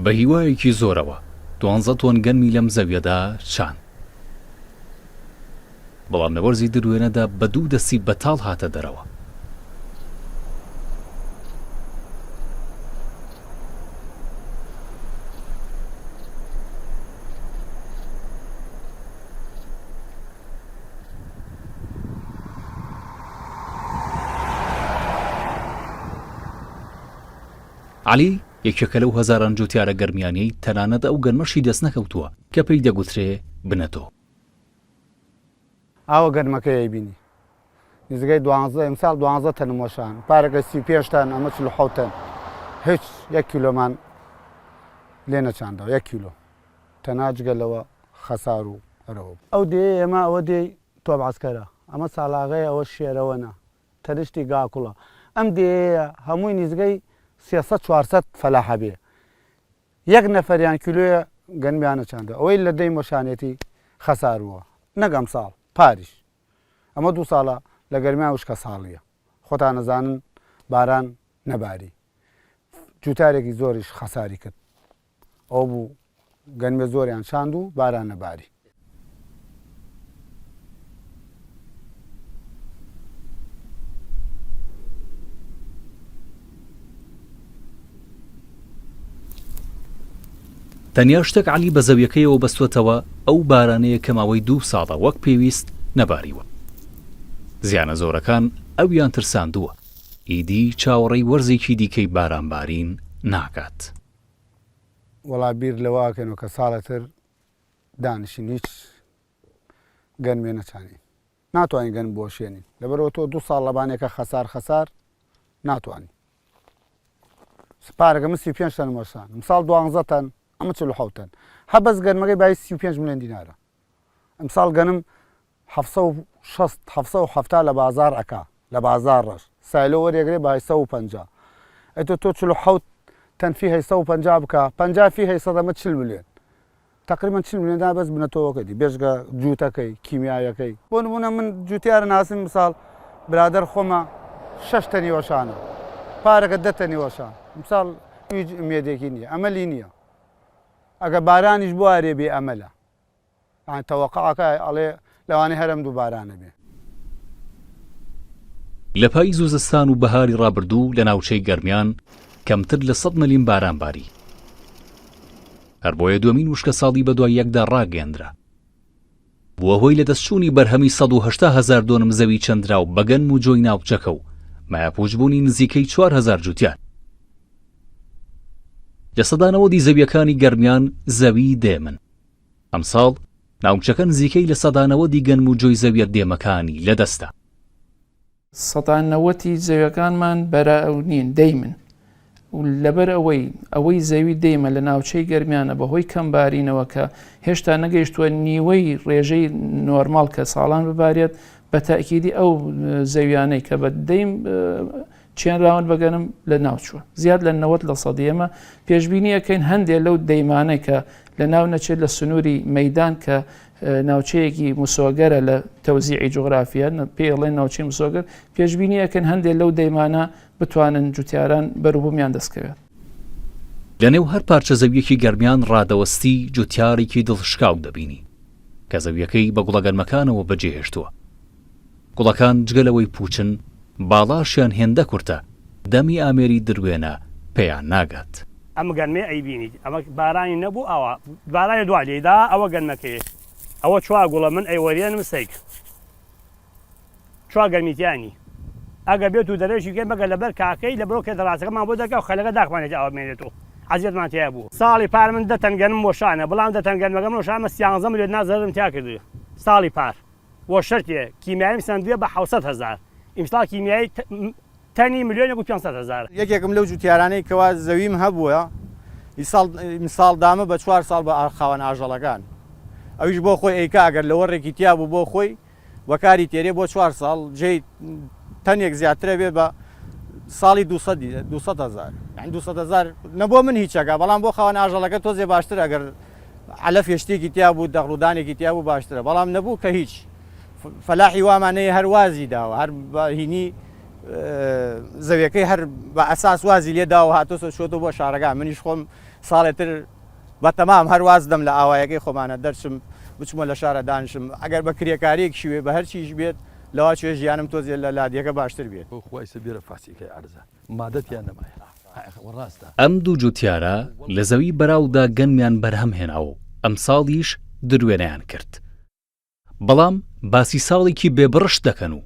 بە هیوایەکی زۆرەوە دوانزە تۆن گەنمی لەم زەویەدا چاند. بەڵام لە وەرزی دروێنەدا بە دوو دەستی بەتاڵ هاتە دەرەوە. عەلی یەکێکە لەو هەزاران جوتیارە گەرمیانیەی تەنانەت ئەو گەنمەشی دەستنەکەوتووە کە پێی دەگوترێ بنەتۆ. ئاوە گەنمەکەی ئەیبینی نزیکەی دوانزە ئمساڵ دوانزە تەنم وەشان پارەکە 35 تەن ئەمە 47 تەن هیچ یەک کیلۆمان لێ نەچاندەوە یەک کیلۆ تەنها جگە لەوە خەسار و هەرەوە ئەو دێیە ئێمە ئەوە دێی تۆپ عەسکەرە ئەمە سالاغەیە ئەوە شێرەوەنە تەنشتی گاکوڵە ئەم دێیەیە هەمووی نزیکەی 300 400 فەلاحە بێ یەک نەفەریان کیلۆیە گەنمیان نەچاندوە ئەوەی لە دەی مۆشانێتی خەسارووە نەک ئەمساڵ پاریش ئەمە دوو ساڵە لە گەرمیان وشکە ساڵیە خۆتان ئەزانن باران نەباری جوتارێکی زۆریش خەساری کرد ئەو بوو گەنمێ زۆریان چاند و باران نەباری. تەنیا شتێک عەلی بە زەویەکەیەوە بەستووەتەوە ئەو بارانەیە کە ماوەی دوو ساڵە وەک پێویست نەباریوە. زیانە زۆرەکان ئەویان ترساندووە، ئیدی چاوەڕێی وەرزێکی دیکەی بارانبارین ناکات. وەڵا بیر لەوە ئەکەینەوە کە ساڵێ تر دانیشین هیچ گەنمێ نەچانین ناتوانین گەنم بوەشێنین لەبەرئەوە تۆ دوو ساڵ لەبانێکە خەسار خەسار ناتوانین پارەکە من 35 تەنم وەشان ئەمساڵ دوانزە تەن ئەمە 47 تەن هە بەس گەنمەکەی بای 35 ملیۆن دینارە ئەمساڵ گەنم 760 770 لە بازار ئەکا لە بازاڕ ڕەش سایلۆ وەریەگرێ بە 850 ئەی تۆ تۆ 47 تەن فی 850 بکە 50 فی 800 ئەمە 40 ملیۆن تەقریبەن 40 ملیۆن دانە بەس بنەتۆوەکەی دی بێجگە جووتەکەی کیمیاویەکەی. بۆ نموونە من جووتیارە ناسم مساڵ برادەر خۆمە شەش تەنی وەشانە پارەکە دە تەنی وەشان مساڵ هیچ ئومێدێکی نییە ئەمەلی نییە ئەگە بارانیش بوارێ بێ ئەمەلە یانی تەوەقعەکە ئەڵێ لەوانەیە هەر ئەم دوو بارانە بێ. لە پاییز و زستان و بەهاری ڕابردوو لە ناوچەی گەرمیان کەمتر لە سەد ملیم باران باری. هەر بۆیە دووەمین وشکەساڵی بەدوای یەکدا ڕاگەیەندرا. بووە هۆی لەدەستچوونی بەرهەمی 180 هەزار دۆنم زەوی چەندراو بە گەنم و جۆی ناوچەکە و مایەپووچبوونی نزیکەی 4000 جووتیار. لە سەدا نەوەدی زەوییەکانی گەرمیان زەویی دێمن. ئەمساڵ ناوچەکە نزیکەی 90% ی گەنم و جۆی زەوییە دێمەکانی لەدەستدا. سەدا نەوەتی زەویەکانمان بەرا نین دەیمن و لەبەر ئەوەی ئەوەی زەوی دەیمە لە ناوچەی گەرمیانە بەهۆی کەم بارینەوە کە هێشتا نەگەیشتووە نیوەی ڕێژەی نۆرماڵ کە ساڵان ببارێت بە تاکیدی ئەو زەویانەی کە بە دەیم چێنراون بە گەنم لە ناوچووە زیاد لە 90 لە سەدی ئێمە پێشبینی ئەەکەین هەندێک لەو دەیمانەی کە لە ناو نەچێت لە سنووری مەدان کە ناوچەیەکی مسۆگەرە لە تەوزیعی جوغرافیە پێی ئەڵێن ناوچەی مسۆگەر، پێشبینی ئەکەن هەندێک لەو دەیمانە بتوانن جوتیاران بەروبوومیان دەستکەوێت. لەنێو هەر پارچە زەوییەکی گەرمیان ڕادەوەستی جوتیارێکی دڵشکاو دەبینی کە زەوییەکەی بە گوڵە گەرمەکانەوە بەجێهێشتووە. گوڵەکان جگە لەوەی پووچن، باڵاشیان هێندە کورتە، دەمی ئامێری دروێنە پێیان ناگات. ئەم گەنمەی ئەیبینیت ئەمە بارانی نەبوو ئاوا بارانی دوا لێیدا ئەوە گەنمەکەیە ئەوە چوار گوڵە من ئەیوەرێنم سەیک چوار گەنمی تیا نی ئەگە بێت و دەرێژی بکەین مەگەر لەبەر کاکەی لە برۆکێ دەڕاستەکەمان بۆ دەرکا و خەلەکە داخمانێتی ئاوا بمێنێتەوە عەزیەتمان تیا بوو ساڵی پار من دە تەن گەنم وەشانە بەڵام دە تەن گەنمەکەم وەشانە سیانزە ملیۆن دینار زەرەرم تیا کردووە ساڵی پار وە شەرتێ کیمیاییم سەندویە بە حەوسەد هەزار ئیمساڵ کیمیایی تەنی ملیۆنێک و پێنسەد هەزار. یەکێکم لەو جوتیارانەی کەوا زەویم هەبووە ئیساڵ ئیمساڵ دامە بە چوار ساڵ بە خاوەن ئاژەڵەکان ئەویش بۆ خۆی ئەیکا ئەگەر لەوەڕێکی تیا بوو بۆ خۆی بەکاری تێرێ بۆ چوار ساڵ جێی تەنێک زیاترە بێ بە ساڵی 200 هەزار یعنی 200 هەزار نە بۆ من هیچەکە بەڵام بۆ خاوەن ئاژەڵەکە تۆزێ باشتر ئەگەر عەلەفێ شتێکی تیا بوو دەغڵودانێکی تیا بوو باشترە بەڵام نەبوو کە هیچ فەلاحی وامان نەیە هەر وازی داوە هەر بە هینی زەویەکەی هەر بە ئەساس وازی لێ داوە هاتۆسە چۆتۆ بۆ شارەکان منیش خۆم ساڵێ تر بە تەمام هەر واز دەم لە ئاوایەکەی خۆمانە دەرچم بچمە لە شارە دانیشم ئەگەر بە کرێکاریەکیش بێ بە هەرچیش بێت لەوا چێ ژیانم تۆزێ لە لادێکە باشتر بێت. خوا ئیسە بێرە فاسیکەی عەرزە مادە تیا نەمایە ڕاستە. ئەم دوو جوتیارە لە زەوی بەراودا گەنمیان بەرهەم هێناوە و ئەمساڵیش دروێنەیان کرد، بەڵام باسی ساڵێکی بێ بڕشت دەکەن و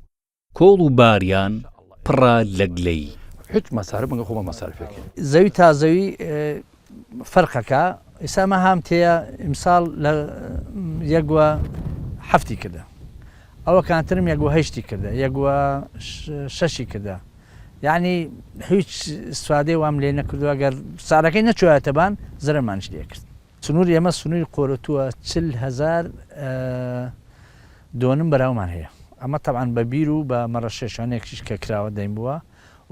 کۆڵ و باریان پڕە لە گلەیی. هیچ مەسارف مەگە خۆمان مەسارفێکەین. زەوی تا زەوی فەرقەکا ئیسا مە هام تێیە ئیمساڵ لە یەک وە حەفتی کردە ئەوە کانترم یەک وە هەیشتی کردە یەک وە شەشی کردە یعنی هیچ استفادەی وام لێ نەکردووە گەر سعرەکەی نەچوایەتە بان زەرەرمانیش لێ کرد. سنووری ئێمە سنووری قۆرەتووە 40 هەزار دۆنم بەراومان هەیە ئەمە تەبعەن بە بیر و بە مەڕەشێشانێکیش کە کراوە دەیم بووە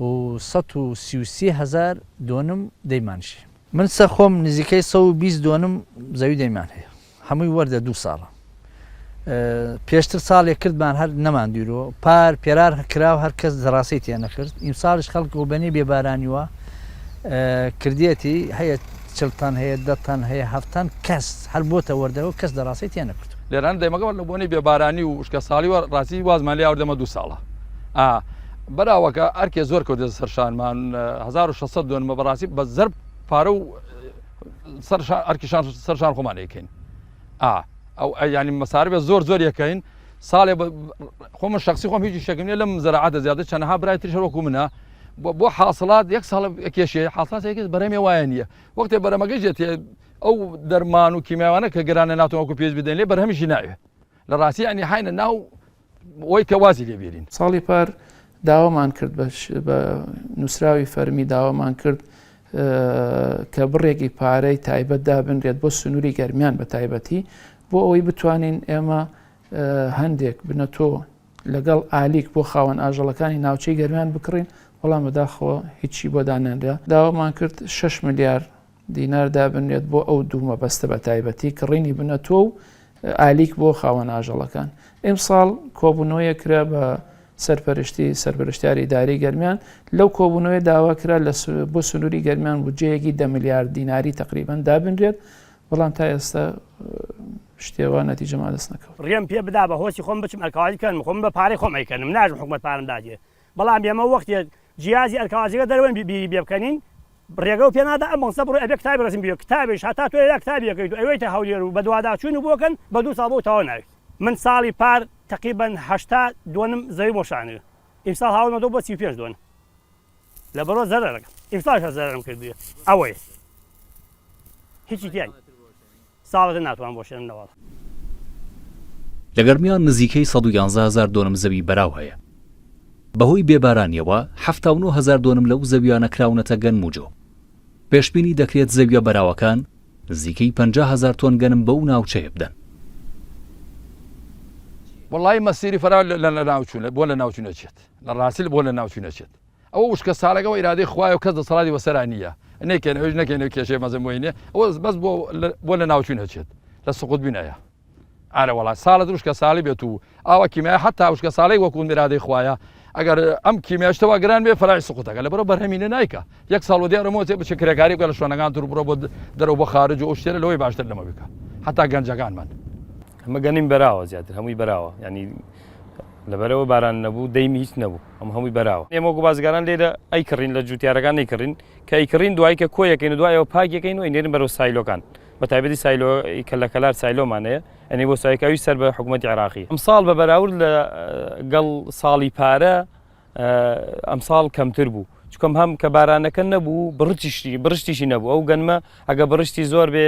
و 133 هەزار دۆنم دەیمانیش هەیە. من سەر خۆم نزیکەی 120 دۆنم زەوی دەیمان هەیە هەمووی وەردە دوو ساڵە پێشتر ساڵێک کردمان هەر نەمان دیرۆ پار پێرار کراو هەر کەس دەڕاسی تێ نەکرد ئیمساڵیش خەڵک و بەنی بێبارانیوە کردیەتی هەیە چلتان هەیە دەتان هەیە هەفتان کەس هەر بۆتە وەردەوە کەس دەڕاستی تێ نەکرد. لێران دەیمەکە لە بۆنەی بێبارانی و وشکە ساڵی و ڕاستی وازمان لێ آوردەمە دوو ساڵە ئا بەراوەکە ئەرکێ زۆر کەوتە سەر شانمان 1600 دۆنمە بەڕاستی بە زەرب پارە و سەر ئەرکیشان سەرشان خۆمان یەکەین ئا ئەو ینی مەساربێ زۆر زۆر یەکەین ساڵێ خۆ من شخصی خۆم هیچ شەکم نیە لەم زراعەتە زیاتر چەنەها برای تریش وەکو منە بۆ حاصلات یەک ساڵ کێشێ حاصلات یەک بەرەمێ وایە نییە وەختێ بەرەمەکەی ژێتێ ئەو دەرمان و کیمیاوانە کە گرانە ناتوان وەکو پێش بدەن لێ بەرهەمیشی ناوێ لە ڕاستی ینی حینە ناو ئەوی کە وازی لێ بێرین. ساڵی پار داوامان کرد بە نووسراوی فەرمی داوامان کرد کە بڕێکی پارەی تایبەت دابنرێت بۆ سنووری گەرمیان بە تایبەتی بۆ ئەوەی بتوانین ئێمە هەندێک بنەتۆ لەگەڵ ئالیک بۆ خاوەن ئاژەڵەکانی ناوچەی گەرمیان بکڕین، بەڵام بەداخەوە هیچی بۆ دانەنرا. داوامان کرد شەش ملیار دینار دابنرێت بۆ ئەو دوو مەبەستە بە تایبەتی کڕینی بنەتۆ و ئالیک بۆ خاوەن ئاژەڵەکان. ئیمساڵ کۆبوونەوەیەک کرا بە سەرپەرشتی سەرپەرشتیاری ئیدارەی گەرمیان، لەو کۆبوونەوەیە داوا کرا لە بۆ سنووری گەرمیان بودجەیەکی دە ملیار دیناری تەقریبەن دابنرێت، بەڵام تا ئێستا شتێ وا نەتیجەمان دەست نەکەوت. ڕێم پێ بدا بە هۆسی خۆم بچم ئەرکەوازی بکەنم خۆ من بە پارەی خۆم ئەیکەنم ناژم حکومەت پارەم داتێ بەڵام ئێمە وەختێ جیازی ئەرکەوازیەکە دەرەوەین بیری بێ بکەنین ڕێگەو پێ نادا ئەم مەنسە بڕۆی ئەبێ کتابی ڕەسمی بێ کتابیش هەتا تۆ لێرا کتابی ئەکەیت و ئەیوەیتە هەولێر و بەدواداچوون و بۆکەن بە دوو ساڵ بۆ تەواو ناویت من ساڵی پار تەقیبەن 80 دۆنم زەویم وەشانوێ ئیمساڵ هاوڵمەتەوە بۆ 35 دۆنم لە بەرۆ زەرەرەکەم ئیمساڵش هەر زەرەرم کردووە ئەوەیە هیچی تیا نیە ساڵەکە ناتوانم بۆشێنم نەواڵا. لە گەرمیان نزیکەی 111 هەزار دۆنم زەوی بەراو هەیە. بەهۆی بێبارانییەوە 79 هەزار دۆنم لەو زەوییانە کراونەتە گەنم و جۆ. پێشبینی دەکرێت زەوییە بەراوەکان نزیکەی 50 هەزار تۆن گەنم بەو ناوچەیە بدەن. وەڵایی مەسیری فەرا لە ناوچوونە بۆ لە ناوچوون ئەچێت لە ڕاستی بۆ لە ناوچوون ئەچێت ئەوە وشکە ساڵەکەوە ئیرادەی خوایە و کەس دەسەڵاتی بەسەرا نییە نەیکەین ئەویش نەکەین ئەو کێشەی مەزن بۆی نییە ئەوە بەس بۆ بۆ لە ناوچوون ئەچێت لە سقوط بین ئەیە ئارە وەڵا ساڵە وشکە ساڵی بێت و ئاوا کیمیای حتا وشکە ساڵی وەکو ئیرادەی خوایە ئەگەر ئەم کیمیاشتەوە گران بێ فەرای سقوتەکە لە بەرەو بەرهەمینە نایکە یەک ساڵ و دیارە مۆچێ بچێ کرێکاری بکە لە شوێنەکان تر بڕۆ بۆ دەرەوە بۆ خارج و ئەو شتێنە لەوەی باشتر لەمە بکە حتا گەنجەکانمان. ئەمە گەنم بەراوە زیاتر هەمووی بەراوە ینی لەبەرەوە باران نەبوو دەیمی هیچ نەبوو ئەم هەمووی بەراوە ئێمە وەکو بازرگانان لێرە ئەیکڕین لە جوتیارەکان نەیکڕین کە ئەیکڕین دوایی کە کۆیەکەین و دوایەوە پاکیەکەین و ئەینێرین بەرەو سایلۆکان بە تایبەتی سایلۆ کە لە کەلار سایلۆمان هەیە ئەنی بۆ سایکە ئەویش سەر بە حکوومەتی عێراقی ئەمساڵ بە بەراورد لە گەڵ ساڵی پارە ئەمساڵ کەمتر بوو چکەم هەم کە بارانەکە نەبوو بڕچیشی بڕشتیشی نەبوو ئەو گەنمە ئەگە بڕشتی زۆر بێ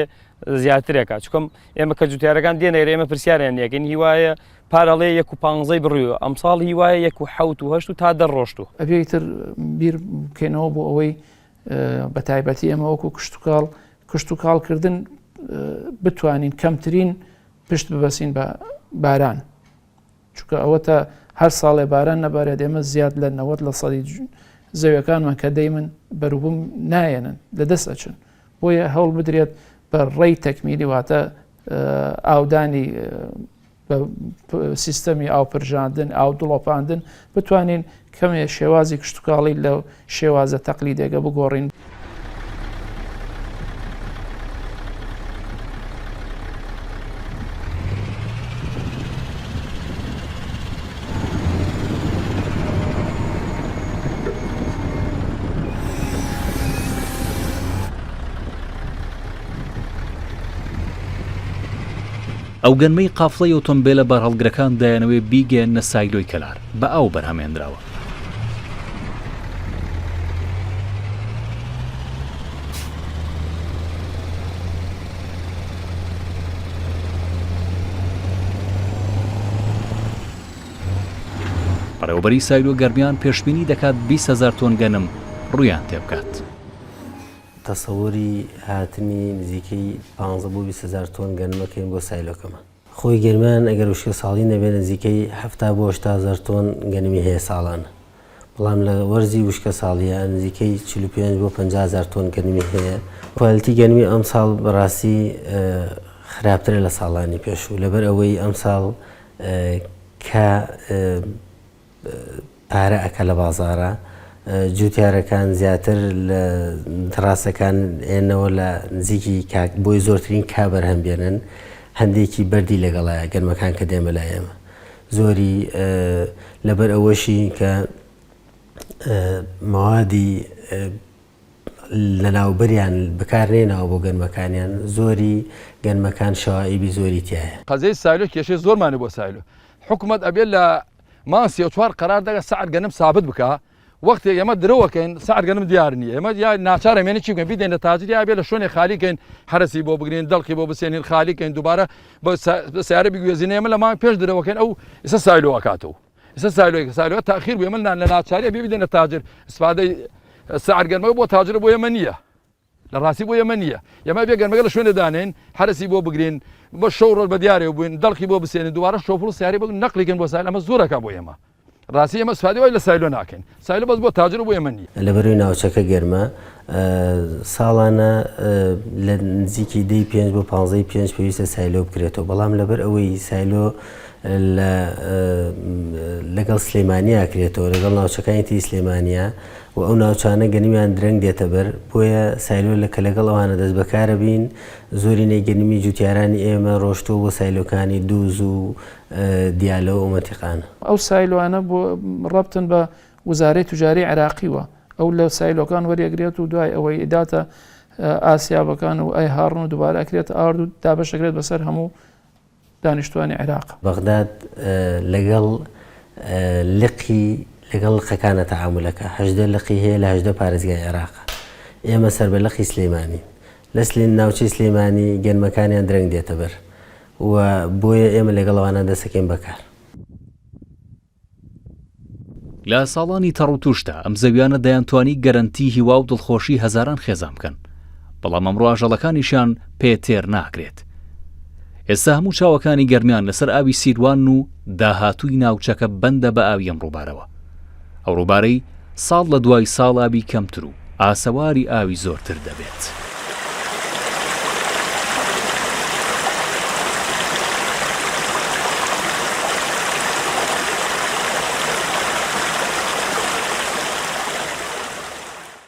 زیاترێکە چکەم ئێمە کە جوتیارەکان دێنێرە ئێمە پرسیاریان یەکەین هیوایە پارەڵێ یەک و پانزەی بڕیوە ئەمساڵ هیوایە یەک و حەوت و هەشت و تا دە ڕۆشتووە. ئەبێ ئیتر بیر بکەینەوە بۆ ئەوەی بە تایبەتی ئێمە وەکو کشتتوکاڵ کشتتوکاڵکردن بتوانین کەمترین پشت ببەسین بە باران چونکە ئەوە تا هەر ساڵێ باران نەبارێت ئێمە زیاد لە 90 لە سەدی زەویەکانمان کە دەیمن بەروبووم نایەنن لە دەست ئەچن بۆیە هەوڵ بدرێت بە ڕێی تەکمیلی واتە ئاودانی بە سیستەمی ئاوپرژاندن، ئاو دڵۆپاندن بتوانین کەمێ شێوازی کشتوکاڵی لە شێوازە تەقلیدێکە بگۆڕین. ئەو گەنمەی قافڵەی ئۆتۆمبێلە بارهەڵگرەکان دەیانەوێ بیگەیەننە سایلۆی کەلار، بە ئاو بەرهەمهێنراوە. بەڕێوەبەری سایلۆ گەرمیان پێشبینی دەکات 20 هەزار تۆن گەنم ڕوویان تێبکات. تەسەوری هاتنی نزیکەی پانزە بۆ 20 هەزار تۆن گەنمەکەین بۆ سایلۆکەمان. خۆی گەرمیان ئەگەر وشکەساڵی نەبێت نزیکەی 70 بۆ 80 هەزار تۆن گەنمی هەیە ساڵانە، بەڵام لە وەرزی وشکەساڵیە نزیکەی 45 بۆ 50 هەزار تۆن گەنمی هەیە. کوالیتی گەنمی ئەمساڵ بەڕاستی خراپترە لە ساڵانی پێشوو، لەبەر ئەوەی ئەمساڵ کە پارە ئەکا لە بازاڕا جوتیارەکان زیاتر لە تڕاسەکان ئێنەوە لە نزیکی کاک بۆی زۆرترین کا بەرهەم بێنن هەندێکی بەردی لەگەڵایە گەنمەکان کە دێمە لای ئێمە زۆری لەبەر ئەوەشی کە مەوادی لەناوبریان بکار نێناوە بۆ گەنمەکانیان زۆری گەنمەکان شەوائیبی زۆری تیایە. قەزیەی سایلۆ کێشەی زۆرمانە بۆ سایلۆ حکومەت ئەبێ لە مانگ 34 قەرار دەگە سعر گەنم سابت بکا وەختێک ئێمە درەوەکەین سعر گەنم دیار نییە ئێمە یا ناچارە مێنە چی بکەین بیدەین لە تاجر یا بێ لە شوێنێ خالی کەین حەرەسی بۆ بگرین دەڵقی بۆ بسێنین خالی کەین دووبارە بە سیارە بگوێزین ئێمە لە مانگ پێش درەوەکەین ئەو ئێستا سایلۆ ئەکاتەوە ئێستا سایلۆ سایلۆ تاخیر بوو ئێمە لە ناچاریە بێ بیدەین لە تاجر استفادەی سعر گەنمەکە بۆ تاجر بۆ ئێمە نییە لە ڕاستی بۆ ئێمە نییە ئێمە بێ گەنمەکە لە شوێنێ دانێن حەرەسی بۆ بگرین بە شەو ڕۆژ بە دیارێ بووین دەڵقی بۆ بسێنین دووبارە شۆفڵ و سیارەی بۆ نەقلی کەن بۆ سایل ئەمە زۆرەکە بۆ ئێمە ڕاستی ئێمە سپادی وای لە سایلۆ ناکەین سایلۆ بەس بۆ تاجر بۆ ئێمە نییە. لەبەرەوەی ناوچەکە گەرمە ساڵانە لە نزیکی دەی پێنج بۆ پانزەی پێنج پێویستە سایلۆ بکرێتەوە بەڵام لەبەر ئەوەی سایلۆ لە لەگەڵ سلێمانیا کرێتەوە لەگەڵ ناوچەکانی تری سلێمانیا و ئەو ناوچانە گەنمیان درەنگ دێتە بەر، بۆیە سایلۆ لە کە لەگەڵ ئەوانە دەست بەکارە بین، زۆرینەی گەنمی جوتیارانی ئێمە ڕۆشتووە بۆ سایلۆکانی دووز و دیالە و ئەو مەنتیقانە. ئەو سایلۆانە بۆ ڕەبتن بە وزارەی توجارەی عێراقیوە، ئەو لە سایلۆکان وەریەگرێت و دوای ئەوەی ئەیداتە ئاسیابەکان و ئەیهاڕن و دووبارە ئەکرێتە ئارد و دابەش ئەکرێت بەسەر هەموو دانیشتوانی عێراق. بەغداد لەگەڵ لقی لەگەڵ لقەکانە تەعامولەکە، 18 لقی هەیە لە 18 پارێزگای عێراق، ئێمە سەر بە لقی سلێمانین، لە ناوچەی سلێمانی گەنمەکانیان درەنگ دێتە بەر و بۆیە ئێمە لەگەڵ ئەوانە دەستەکەین بە کار. لە ساڵانی تەڕوتوشدا ئەم زەویانە دەیانتوانی گەرەنتی هیوا و دڵخۆشی هەزاران خێزان بکەن، بەڵام ئەمڕۆ ئاژەڵەکانیشیان پێ تێر ناکرێت. ئێستا هەموو چاوەکانی گەرمیان لەسەر ئاوی سیروانن و داهاتووی ناوچەکە بەندە بە ئاوی ئەم ڕووبارەوە. ئەو ڕووبارەی ساڵ لە دوای ساڵ ئاوی کەمتر و ئاسەواری ئاوی زۆرتر دەبێت.